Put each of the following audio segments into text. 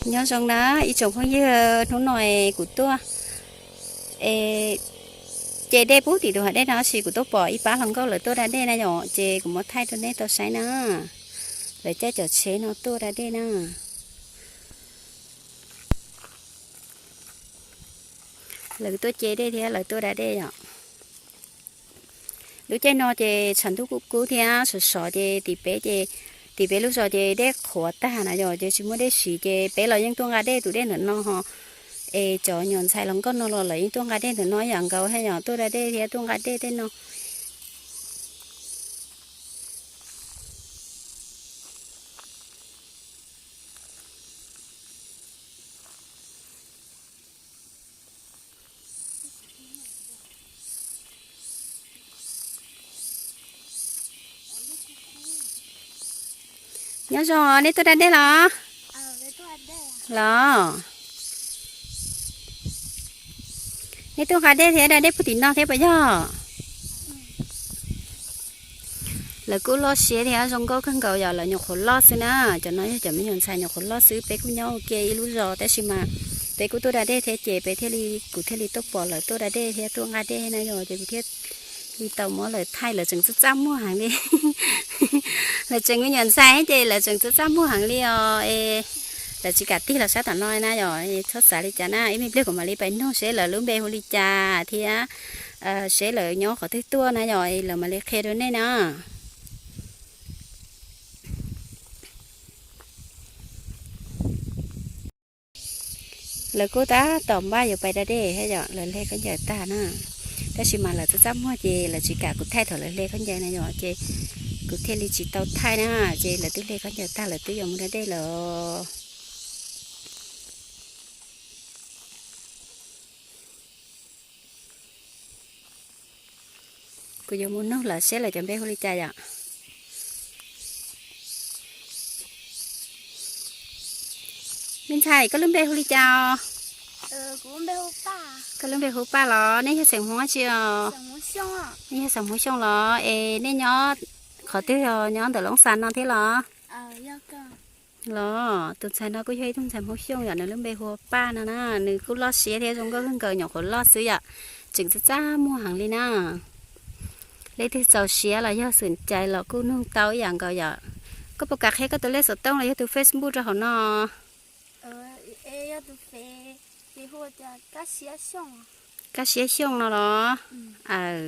Nyob zoo na ib tsoom phooj ywg, hnub no kuv tuaj es ce dej pub tim tus hav dej no, tab sis kuv tuaj pom ib pab hluas nkauj lawv tuaj da dej na yom, ces kuv muab thaij rau nej tau saib na. Lawv caij cov tsheb no tuaj da dej na. Lawv tuaj ce dej thiab lawv tuaj da dej yom. Lub caij no ces tshav ntuj kuj kub thiab sov sov ces tim peb ces, tim peb lub zos ces dej qhuav tag na yom, ces tsis muaj dej siv ces peb los yeej tuaj nqa dej tus dej ntawm no ho. Es cov nyuam ntxhais hluas nkauj no los lawv yeej tuaj nqa dej ntawm no ib yam nkaus thiab yom, tuaj da dej thiab tuaj nqa dej tej no. Nyob zoo, nej tuaj da dej los? Los, nej tuaj nqa dej thiab da dej puag tim no thiab puas yog? Lawv kuj loj siab thiab zoo nkauj kawg nkaus yom, lawv nyuam qhuav loj xwb na. Cov no yog cov me nyuam ntxhais nyuam qhuav loj xwb, peb kuj nyob ua ke ib lub zos tab sis mas peb kuj tuaj da dej thiab ces peb thiaj li, kuv thiaj li tuaj pom lawv tuaj da dej thiab tuaj nqa dej na yom, ces kuv thiaj li tau muab lawv thaij, lawv tseem txaj txaj muag heev li. Lawv tseem me nyuam ntxhais ces lawv tseem txaj txaj muag heev li os. Es lawv tsis kam tig los sab tom no na yom, txhob xav li cas na, ib me pliag kuv mam li pais nug seb lawv lub npe hu li cas thiab seb lawv nyob qhov twg tuaj na yom, lawv mam li qhia rau nej na. Lawv kuj tab tom npaj yuav pais da dej thiab yom, lawv hle khaub ncaws tag na. Tab sis mas lawv txaj txaj muag ces lawv tsis kam kuv thaij thaum lawv hle khaub ncaws na yom, ces kuv thiaj li tsis tau thaij na. Ces lawv twb hle khaub ncaws tag lawv twb yuav mus da dej lawm. Kuv yuav mus nug lawv seb lawv cov npe hu li cas yom. Me ntxhais, koj lub npe hu li cas os? Koj lub npe hu Paj los? Nej yog xeem Hmoob dab tsi os? Nej yog xeem Hmoob Xyooj los? Es nej nyob qhov twg os, nyob ntawm Loob Xas no thiab los? Los, tus ntxhais no kuj yog ib tug ntxhais Hmoob Xyooj yom, nws lub npe hu ua Paj no na, nws kuj loj siab thiab zoo nkauj kawg nkaus, nyuam qhuav loj xwb yom, tseem txaj txaj muag heev li na. Leej twg txaus siab los yog xwm cais los kuj nug tau ib yam nkaus yom. Koj puas kam qhia koj tus lej xov tooj los yog tus Facebook rau hauv no? Kab Siab Xyooj no los? Aw,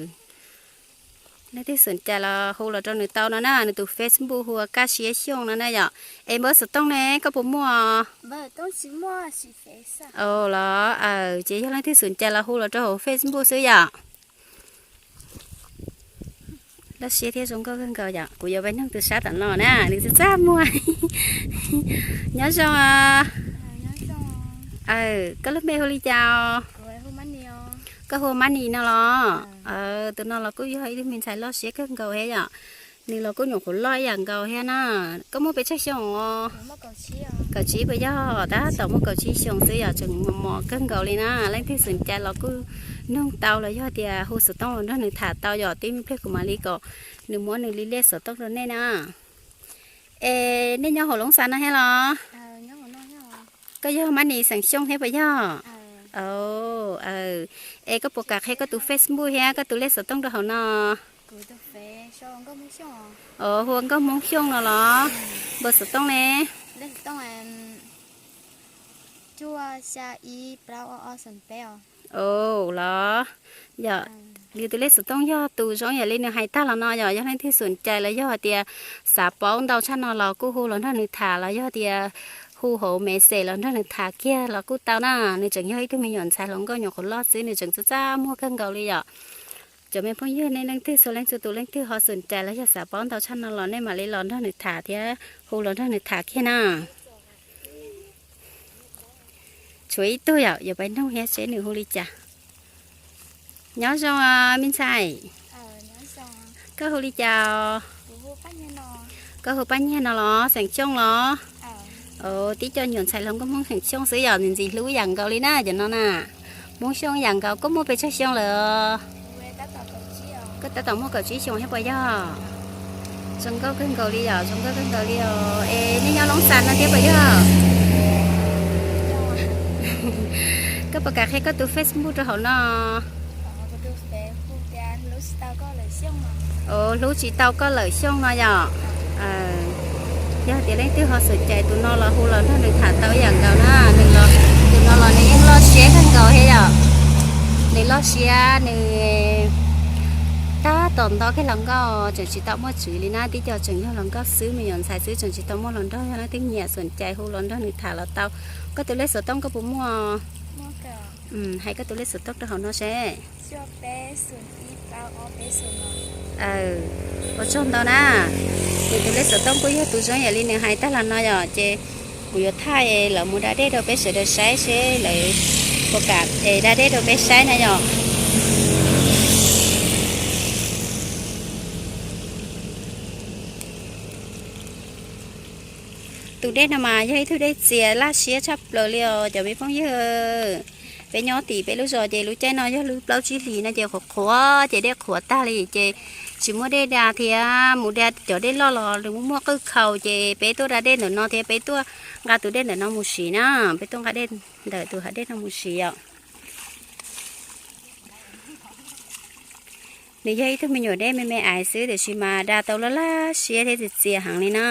leej twg xwm cais los hu los rau nws tau no na, nws tus Facebook hu ua Kab Siab Xyooj no na yom. Es npawb xov tooj ne koj puas muaj? Los, aw, ces yog leej twg xwm cais los hu los rau hauv Facebook xwb yom. Loj siab thiab zoo nkauj kawg nkaus yom, kuv yuav pais nug tus sab tom no na, nws txaj txaj muag. Nyob zoo. Aw, koj lub npe hu li cas os? Koj hu ua Mab Nis no los? Aw, tus no los kuj yog ib tug me ntxhais loj siab kawg nkaus thiab yom, nws los kuj nyuam qhuav loj ib yam nkaus thiab na. Koj muaj pes tsawg xyoo os? Kaum tsib puas yog? Tab tom muaj kaum tsib xyoo xwb yom, tseem mos mos kawg nkaus li na. Leej twg xwm cais los kuj nug tau los yog tias hu xov tooj los nrog nws tham tau yom, tib me pliag kuv mam li kom nws muab nws li lej xov tooj rau nej na. Es nej nyob hauv Loob Xas no thiab los? Koj yog Mab Nis xeem Xyooj thiab puas yog? Es koj puas kam qhia koj tus Facebook thiab koj tus lej xov tooj rau hauv no? Hu ua Nkauj Hmoob Xyooj no los? Npawb xov tooj ne? Los, yog, nws tus lej xov tooj yog tus zoo yam li nws hais tag los no yom, yog leej twg xwm cais los yog hais tias xav paub ntau tshaj no los kuj hu los nrog nws tham los yog tias hu hauv message los nrog nws tham kiag los kuj tau na. Nws tseem yog ib tug me nyuam ntxhais hluas nkauj nyuam qhuav loj xwb, nws tseem txaj txaj muag kawg nkaus li yom. Cov me phooj ywg nej leej twg txhua leej txhua tus leej twg ho xwm cais los yog xav paub ntau tshaj no los nej mam li los nrog nws tham thiab hu los nrog nws tham kiag na. Tshuav ib tug yom, yuav pais nug thiab seb nws hu li cas. Nyob zoo me ntxhais. Koj hu li cas os? Koj hu Paj Nyiag no los, xeem Xyooj los? Tib co nyuam ntxhais hluas nkauj Hmoob xeem Xyooj xwb yom, ntxim ntxim hlub yam nkaus li na cov no na. Hmoob Xyooj yam nkaus. Koj muaj pes tsawg xyoo lawm? Koj tab tom muaj kaum tsib xyoo thiab puas yog? Zoo nkauj kawg nkaus li yom, zoo nkauj kawg nkaus li os. Es nej nyob Loob Xas no thiab puas yog? Puas kam qhia koj tus Facebook rau hauv no? Hlub tsis tau koj lawm Xyooj no yom. Yog tias leej twg ho xom cai tus no los hu los nrog nws tham tau ib yam nkaus na. Nws los, tus no los nws yeej loj siab kawg nkaus thiab yom. Nws loj siab, nws tab tom nto kiag hluas nkauj, tseem tsis tau muaj txiv li na, tib co tseem yog hluas nkauj xwb, me nyuam ntxhais xwb, tseem tsis tau muaj hluas nraug. Yog leej twg nyiam xom cai hu los nrog nws tham los tau. Koj tus lej xov tooj koj puas muaj? Hais koj tus lej xov tooj rau hauv no seb. Ua tsaug ntau na. Nws tus lej xov tooj kuj yog tus zoo yam li nws hais tag los no yom, ces kuv yuav thaij lawv mus da dej rau peb sawv daws saib seb lawv puas kam es da dej rau peb saib na yom. Tus dej no mas yog ib tug dej txias laj siab tshaj plaws li os cov me phooj ywg. Peb nyob tim peb lub zos ces lub caij no yog lub plaub tsib hlis no ces qhuav qhuav ces dej qhuav tag li ces tsis muaj dej da thiab, mus da cov dej loj los nws muaj muaj qwj khaus ces peb tuaj da dej ntawm no thiab peb tuaj nqa tus dej ntawm no mus siv na, peb tuaj nqa dej ntawm tus hav dej no mus siv os. Nws yog ib tug me nyuam dej me me aiv xwb tiam sis mas da tau laj laj siab thiab txias txias heev li na.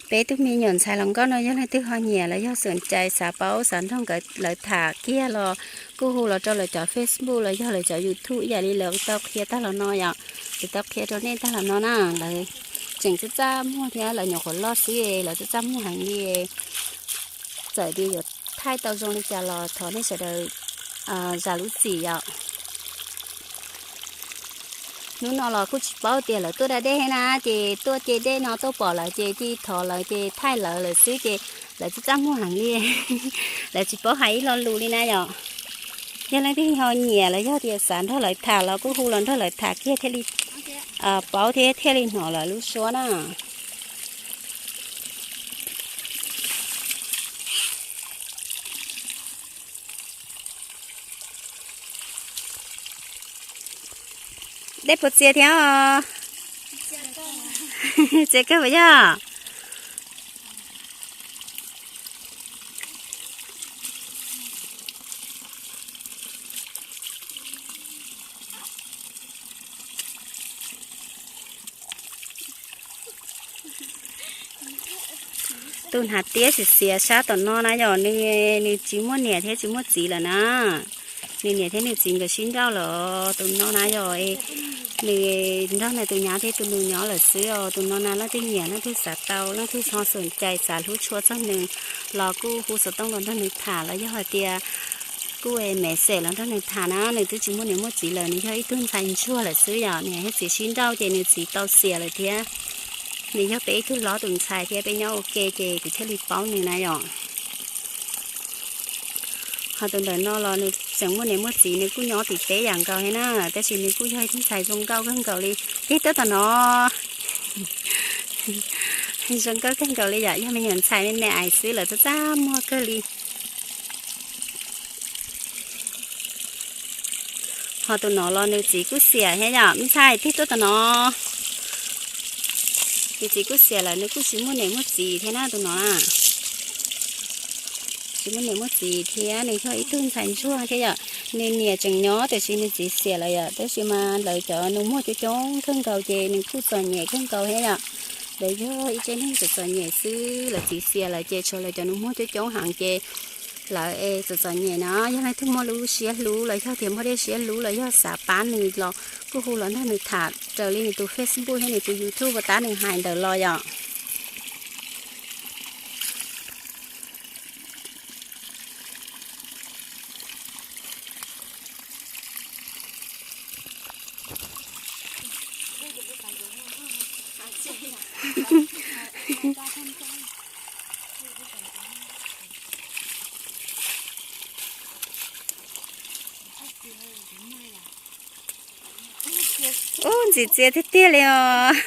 Peb tug me nyuam ntxhais hluas nkauj no yog leej twg ho nyiam los yog xom cai xav paub xav nrog nkawd lawv tham kiag los kuj hu los rau lawv cov Facebook los yog lawv cov YouTube ib yam li lawv tau qhia tag los no yom. Lawv tau qhia rau nej tag los no na, lawv tseem txaj txaj muag thiab lawv nyuam qhuav loj xwb, lawv txaj txaj muag heev li. Txawm tias yuav thaij tau zoo li cas los thov nej sawv daws zam lub txim yom. Hnub no los kuj tsis paub tias lawv tuaj da dej na, ces tuaj ce dej no tuaj pom lawv ces cia thov lawv ces thaij lawv lawm xwb ces lawv txaj txaj muag heev li. Lawv tsis paub hais ib lo lus li na yom. Yog leej twg ho nyiam los yog tias xav nrog lawv tham los kuj hu los nrog lawv tham kiag thiaj li paub thiab thiaj li hnov lawv lub suab na. Dej puas txias thiab os? Txias kawg puas yog? Tus hnav tiab xiav xiav sab tom no na yom, nws, nws tsis muaj niam thiab tsis muaj txiv lawm na. Nws niam thiab nws txiv nkawd sib nrauj lawm. Tus no na yog nws nrog nws tus nyab thiab tus nus nyob lawm xwb os. Tus no na leej twg nyiam leej twg xav tau leej twg ho xom cai xav hlub tshua txog nws los kuj hu xov tooj los nrog nws tham los yog hais tias kuj message los nrog nws tham na. Nws twb tsis muaj niam muaj txiv lawm, nws yog ib tug ntxhais ntsuag lawm xwb yom, niam thiab txiv sib nrauj ces nws txiv tau xiam lawm thiab. Nws yog peb ib tug hlob tus ntxhais thiab peb nyob ua ke ces kuv thiaj li paub nws na yom. Ho tus ntawm no los nws tseem muaj niam muaj txiv, nws kuj nyob tim teb yam nkaus thiab na, tab sis nws kuj yog ib tug ntxhais zoo nkauj kawg nkaus li. Tig tuaj tom no, zoo nkauj kawg nkaus li yom, yog me nyuam ntxhais me me aiv xwb lawv txaj txaj muag kawg li. Ho tus no los nws txiv kuj xiam thiab yom, me ntxhais tig tuaj tom no. Nws txiv kuj xiam lawm, nws kuj tsis muaj niam muaj txiv thiab na tus no na. Tsis muaj niam muaj txiv thiab nws yog ib tug ntxhais ntsuag thiab yom. Nws niam tseem nyob tiam sis nws txiv xiam lawm yom, tab sis mas lawv cov nus muag coob coob kawg nkaus ces nws kuj txom nyem kawg nkaus thiab yom. Lawv yog ib tsev neeg txom txom nyem xwb, lawv txiv xiam lawm ces tshuav lawv cov nus muag coob coob heev ces lawv es txom txom nyem na. Yog leej twg muaj lub siab hlub los yog tias muaj dej siab hlub los yog xav pab nws los kuj hu los nrog nws tham raws li nws tus Facebook thiab nws tus YouTube uas tab nws hais ntawd los yom. Ub, ntxim txias tiag tiag li os.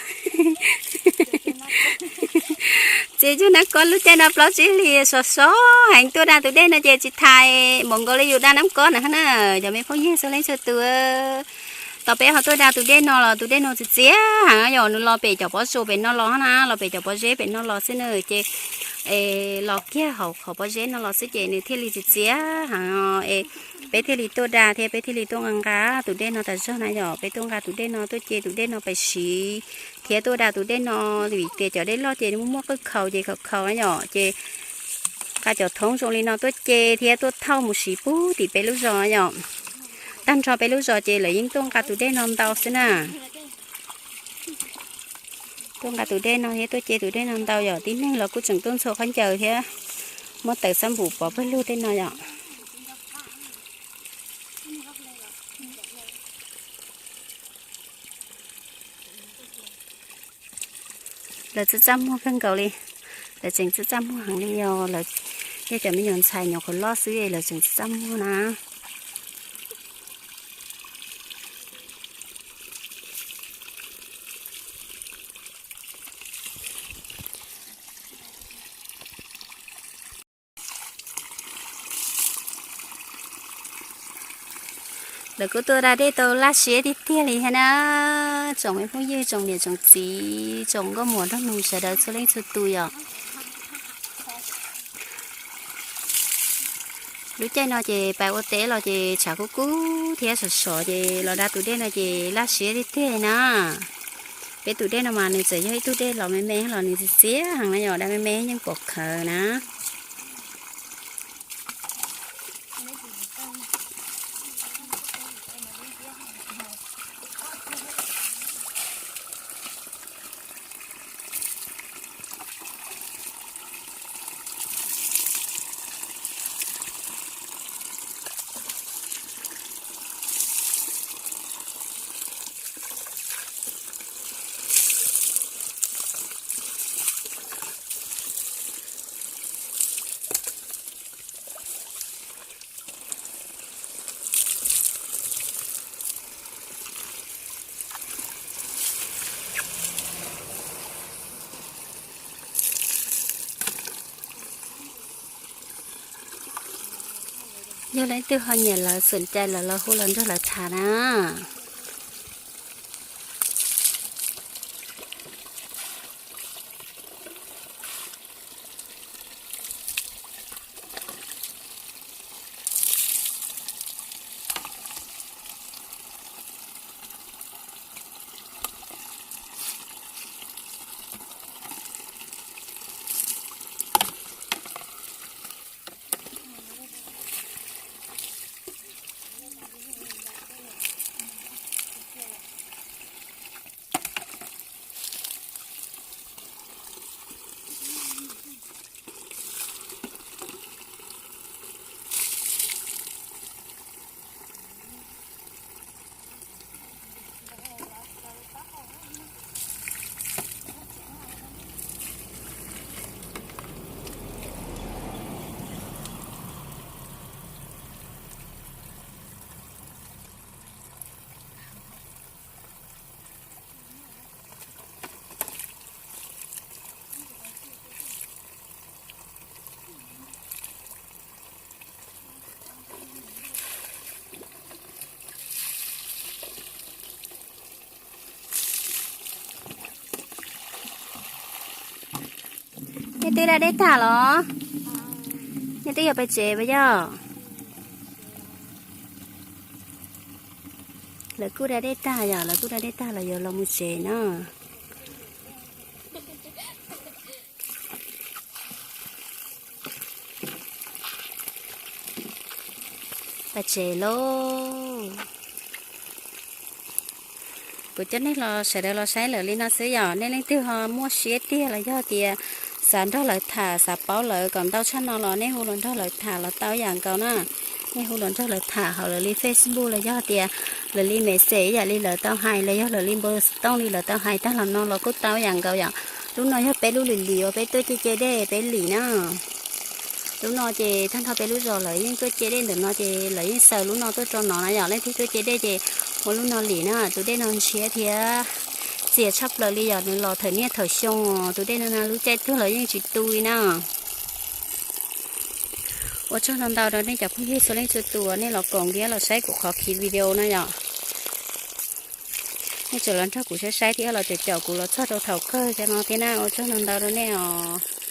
Txias cuag nab kob, lub caij no plaub tsib hlis sov so heev, tuaj da tus dej no ces tsis thaiv npaum nkaus li yus da nab kob na na. Cov me phooj ywg txhua leej txhua tus, Tau peb ho tuaj da tus dej no los tus dej no txias txias heev yom, nws los pem cov pob tsuas pem no los na, los pem cov pob zeb pem no los xwb na, ces los kiag hauv qhov pob zeb no los xwb ces nws thiaj li txias txias heev es peb thiaj li tuaj da thiab peb thiaj li tuaj nqa nqa tus dej no tas zog na yom. Peb tuaj nqa tus dej no tuaj ce tus dej no pais siv thiab tuaj da tus dej no, vim tias cov dej loj ces muaj muaj qwj khaus ces khaus khaus na yom, ces nqa cov thoob zoo li no tuaj ce thiab tuaj thauj mus siv pub tim peb lub zos yom. Tag nrho peb lub zos ces lawv yeej tuaj nqa tus dej no ntau xwb na. Tuaj nqa tus dej no thiab tuaj ce tus dej no ntau yom, tib neeg los kuj tseem tuaj ntxhua khaub ncaws thiab muab taws xab npum pov pawg lug tej no yom. Lawv txaj txaj muag kawg nkaus li, lawv tseem txaj txaj muag heev li os, lawv yog cov me nyuam ntxhais nyuam qhuav loj xwb es lawv tseem txaj txaj muag na. Lawv kuj tuaj da dej tau laj siab tiag tiag li thiab na. Tsoom me phooj ywg, tsoom niam tsoom txiv, tsoom nkauj muam nraug nus sawv daws txhua leej txhua tus yom. Lub caij no ces pais ua teb los ces tshav kub kub thiab sov sov ces los da tus dej no ces laj siab tiag tiag na. Peb tus dej no mas nws txawm yog ib tug dej los me me los nws txias txias heev na yom, da me me yeej pom khawv na. Yog leej twg ho nyiam lawv xom cai lawv los hu los nrog lawv tham na. Nej twb da dej tag los? Nej twb yuav pais tsev puas yog? Lawv kuj da dej tag yom, lawv kuj da dej tag los yuav los mus tsev na. Pais tsev lauj. Kuv coj nej los sawv daws los saib lawv li no xwb yom, nej leej twg ho muaj siab tiag los yog tias xav nrog lawv tham xav paub lawv kom ntau tshaj no los nej hu los nrog lawv tham los tau ib yam nkaus na. Nej hu los nrog lawv tham hauv lawv li Facebook los yog tias lawv li message ib yam li lawv tau hais los yog lawv li npawb tooj li lawv tau hais tag los no los kuj tau ib yam nkaus yom. Lub no yog peb lub lim lim uas peb tuaj ce ce dej peb lim na. Lub no ces tag nrho peb lub zos lawv yeej tuaj ce dej ntawm no ces lawv yeej xaws lub no tuaj rau no na yom. Leej twg tuaj ce dej ces ua lub no lim na, tus dej no ntshiab thiab txias tshaj plaws li yom, nws los thawm niaj thawm xyoo. Tus dej no lub caij tuag los yeej tsis tu li na. Ua tsaug ntau ntau rau nej cov phooj ywg txhua leej txhua tus uas nej los koom thiab los saib kuv qhov khiv video no yom. Nej tseem los nrog kuv saib saib thiab los caum caum kuv los txog rau thaum kawg cov no thiab na, ua tsaug ntau ntau rau nej os.